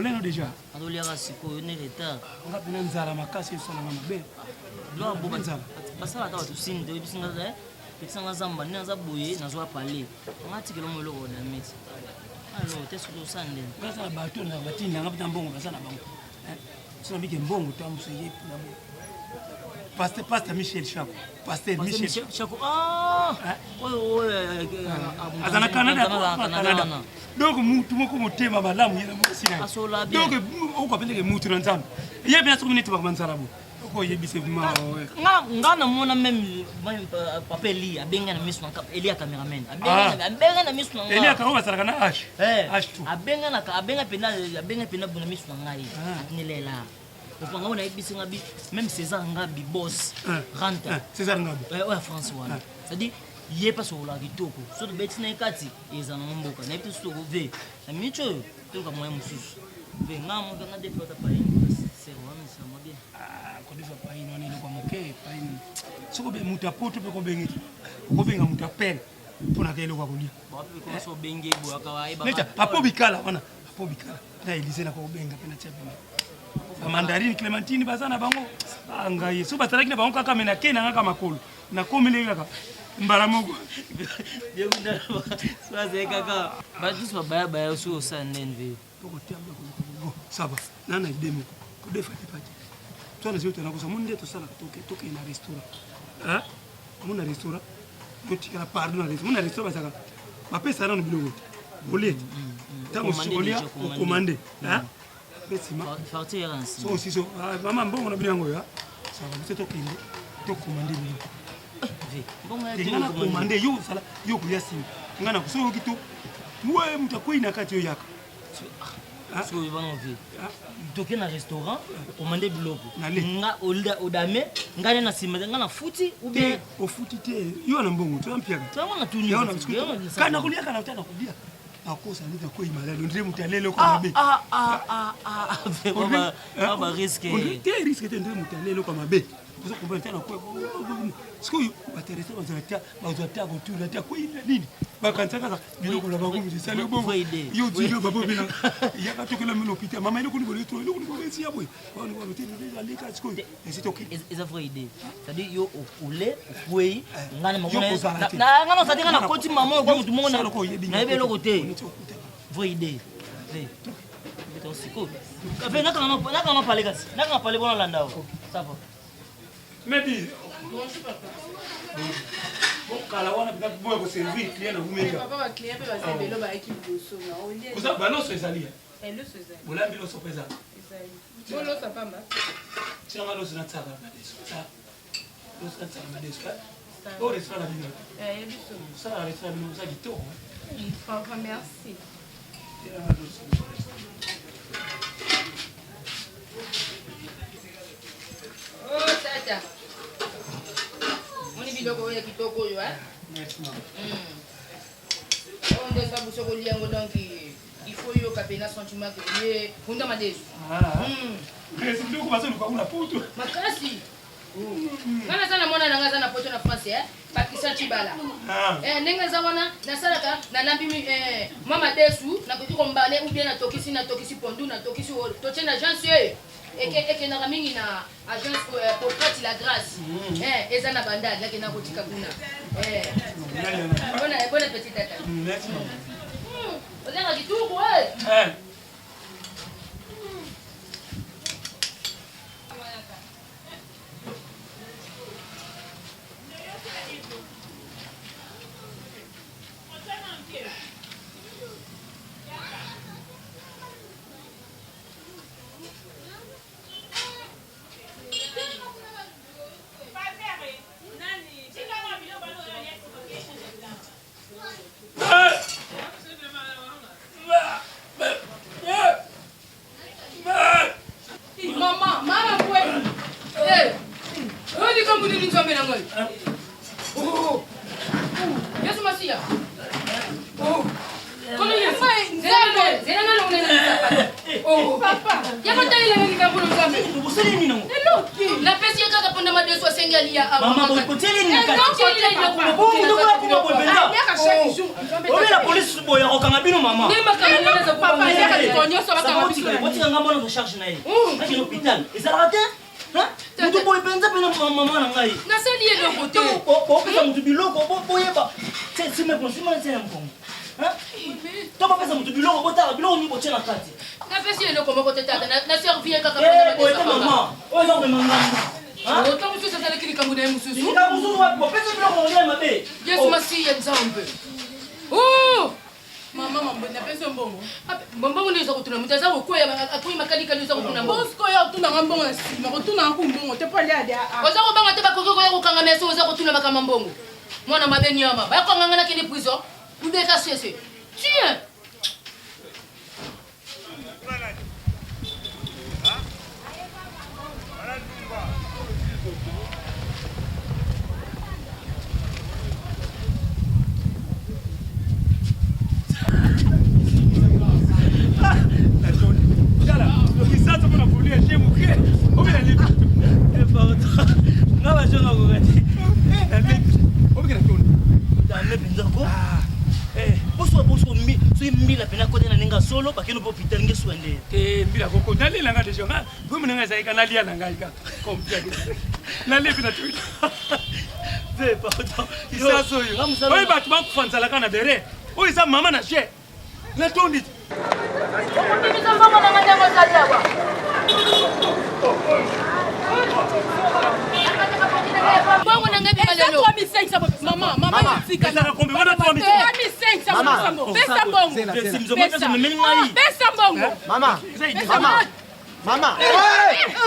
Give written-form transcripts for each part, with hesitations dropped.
Oleno déjà. Azoliaka sikoyo ne retard. Nga pena nzala makasi esalanga mabe. Biloko bo nzala. Basala ata bato signe te oyebisi nga eh, pekisa nga zamba nde naza boye nazwa pale. Nga tikela mo eloko na meti. Alors te soki osala ndenge. Nga na bato na batinda nga pena mbongo baza na bango. Eh, soki nabike mbongo ta mosu ye na bo. Pasteur Pasteur Michel Chako. Pasteur Michel Chako. Ah! Oyo oyo eh, eh, aza na Canada, Canada. Donc mutu moko motema malamu ye na mwasi na ye. Donc okapendeke mutu na Nzambe. Ye mpe soki neti bakoma nzala bo. Okoyebisa nga nga namona meme papa Eli abenga na miso na Eli ya cameraman. Abenga abenga na miso na nga. Eli akao bazalaka na H. H2. Abenga na abenga pena abenga pena na miso na ngai. Atinelela. Opo nga nayebisi nga bi même César Ngabi boss renta. César Ngabi. Oyo ya France wana. C'est-à-dire ye mpe asokolaka kitoko so tobeti na ye kati eza nango mboka nayebi te soki tokove na miniti oyo toluka moyen mosusu ve nga moto nga defi ata paini sere wana esama bien ah, kodefa paini wana eloko ya moke paini soki obe moto ya poto mpe kobenge te okobenga moto ya pele mpo na ka eloko ya kolia apo bikala wana apo bikala na elise nakobenga mpe natia pembe bamandarine clémentine baza na bango ah, ngai soki bazalaki na bango kaka me nakei na ngaka makolo nakomeli kaka mbala moko azali kaka bato babaya baya soki osala ndenge ça va nana ide moko kodefa te pati to na zio nakosa mo nde tosalaka tokende na restaurant mo na restaurant totikala pardon na restaurant mo na restaurant bazalaka bapesa nano biloko te bolie te ntango mosusu olia okomande mpe nsima so osiso ah, mama mbongo na bino yango oyo saka biso tokende tokomande biloko nga na komande yo osala yo kolia nsima nga na soki oyoki to we moto akwei na kati oyaka ah. soki bana vie ah. toke na restaurant okomande biloko nga odame nga nde na nsima nga na futi ou bien ofuti te yo na mbongo toya mpiaka yango na tuni kana koliaka na kolia akosa neti akwei maladi ondire moto aleli eloko mabe te risque te ondire moto aleli eloko mabe ozo comprendre te nakwei sikoyo bato ya restaurant bazala ta bazwa ta kotuna te akwei na nini bakanisa kaka biloko na bango esali bongo yo tino babobela yaka tokela mino hôpital mama eloko nini boye eloko nini boye esiya boye aleka sikoyo esi tokende eza vraie idée c'est-à-dire yo okule okwei nga na nga na osati nga nakoti mama oyo kwa motu moko nayebi eloko te vraie idée sikoyo nakanga pale kasi nakanga pale bona landa o ça va Medi. Kala wana mpenza boya koservir client na wumeli. Papa ba client mpe baza ebele bayaki liboso. Oza baloso ezali. Bolambi loso mpe eza. Bolosa pamba. Tianga loso na tsaka madesu. Loso na tsaka madesu. Oyo restaurant na bino. Eh, biso. Sala restaurant na bino oza kitoko. Papa, merci. Tianga loso. Oh, tata. Moni biloko oyo ya kitoko oyo, hein? Merci, maman. Mm. Oyo nde sabu soko olia yango donc il faut yoka pena sentiment que olie funda madesu. Ah. Mm. Mais biloko bazoluka kuna poto. Makasi. Nga naza na mwana na nga aza na poto na France eh? Patricia Tshibala. Ah. Eh, ndenge eza wana nasalaka nalambi eh, mwa madesu nakoki kombale ou bien natokisi natokisi pondu natokisi totie na agence eh. Eke, ekendaka mingi na agence euh, Pocrate la grâce mm. eh, eza na bandal nakenda kotika kuna eh. Bon, bon appétit tata. Merci maman. Mm. Ozanga kitoko eh. Eh. Mama, mama kwe. Eh. Oyo likambo nini nzambe na ngai? Oh. Yesu Masiya. Oh. Kono Yesu. Nzambe, zela nanu unene papa. Oh. Papa. Yaka talela likambo na nzambe. Osali nini nango? Eloki. Napesi ye kaka mpo na madesu asengi. ndenge alia awa. Mama, botieli nini kati? Botieli nini kati? Bongo moto okoya kuma boye mpenza. Aliaka chaque jour. Obela polisi boye akokanga bino mama. Nde makambo nini eza Papa, kobanga aliaka ye? mikolo nyonso bakanga biso na Botika nga mwana charge na ye. Nakende hôpital. Ezalaka te? Moto boye mpenza mpena mama na ngai. Nasali eloko te. Bopesa moto biloko boyeba. Sima sima ya mokongo. To bapesa moto biloko botala biloko nini botie na kati. Napesi eloko moko te tata, na servi ye kaka boye te mama. Oyo eza komema ngambo. Ota mosusu azalaki likambo na ye mosusu. Likambo mosusu wapi? Bopesa biloko olia mabe. Yesu Masiya Nzambe. Oh! Mama, mambo napesi yo mbongo. Mbongo nde eza kotuna moto aza kokwea, akwei makalikali, oza kotuna mbongo. Bosiko yo otunanga mbongo na nsima kotunanga ku mbongo te mpo alia alia. Oza kobanga te bakoki koya kokanga meso, oza kotuna makambo mbongo. Mwana mabe nyama, bakokanga nga nakende prison. Ubeka sese. Tiens! Nga bajonga koka te. Dame mpenza ko. Boso boso mi soki mbila mpena kota na ndenge ya solo bakende mpo hôpital nge suka nde. Te mbila koko nalela nga deja nga bomi na ngai ezalaki ka nalia na ngai kaka nalia mpe na toyi. Ve pardon. Lisasi oyo oyo bato bakufa nzala kaka na bere oyo eza mama na je natondi te. Okobimisa mbongo na nga ndenge ozali awa. Mbongo na ngai ebima lelo. Mama, mama, tika. Ezalaka combien? Wana 3500. 3500 mbongo. Pesa mbongo. Pesa memeli ngai. Pesa mbongo. Mama, mama, mama.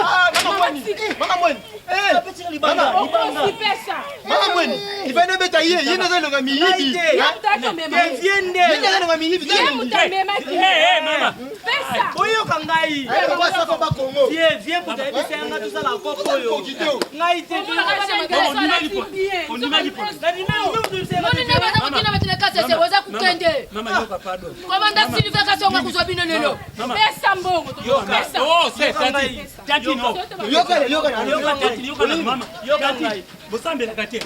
Ah, mama mweni. Mama mweni. Eh, Apetinga libanga, libanga. Okosi pesa. mama mweni. Ifane beta ye, ye naza longa miyibi. Ye moto akomema ye. Vie nde. Ye naza longa miyibi. Ye moto amemaki. Eh, eh, mama. Pesa. Boyoka ngai. Ayo kwa safa ba Congo. Vie vie moto ayebisa yanga tosala kopo oyo. Ngai te. Ondimaki po. Moni nde baza kotina bato na kati ya se, oza kokende. Mama yoka pardon. Komanda Sylvain Kasonga kozwa bino lelo. Pesa mbongo. Pesa. Oh, c'est tati. Tati no. Yoka yoka Yoka tati, yoka na mama. Yoka Tati, ngai. bosambelaka te.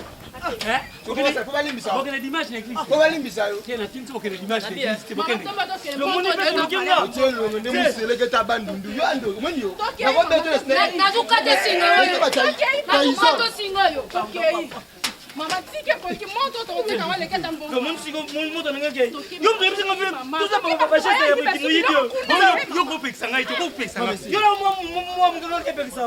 Eh? Faut balimbisa. Bokende dimanche na église. Faut balimbisa yo. Te na tindi bokende dimanche na église te Mama, bokende. tomba tokende. Lomoni mpe koluki nga. Otie longo nde museleke ta bandundu. Yo ando, mweni yo. Na ko beto le Nazokata singa oyo. Nazokata singa oyo. Tokei. Mama, tika poliki moto tokotika waleketa mbongo. Lomoni siko moto na ngai ke. Yo moto ayebisa nga vie. Toza ba bashese ya moyibi oyo. Yo kopekisa ngai te, kopekisa ngai. Yo na mwa mwa mwa mokanga kepekisa.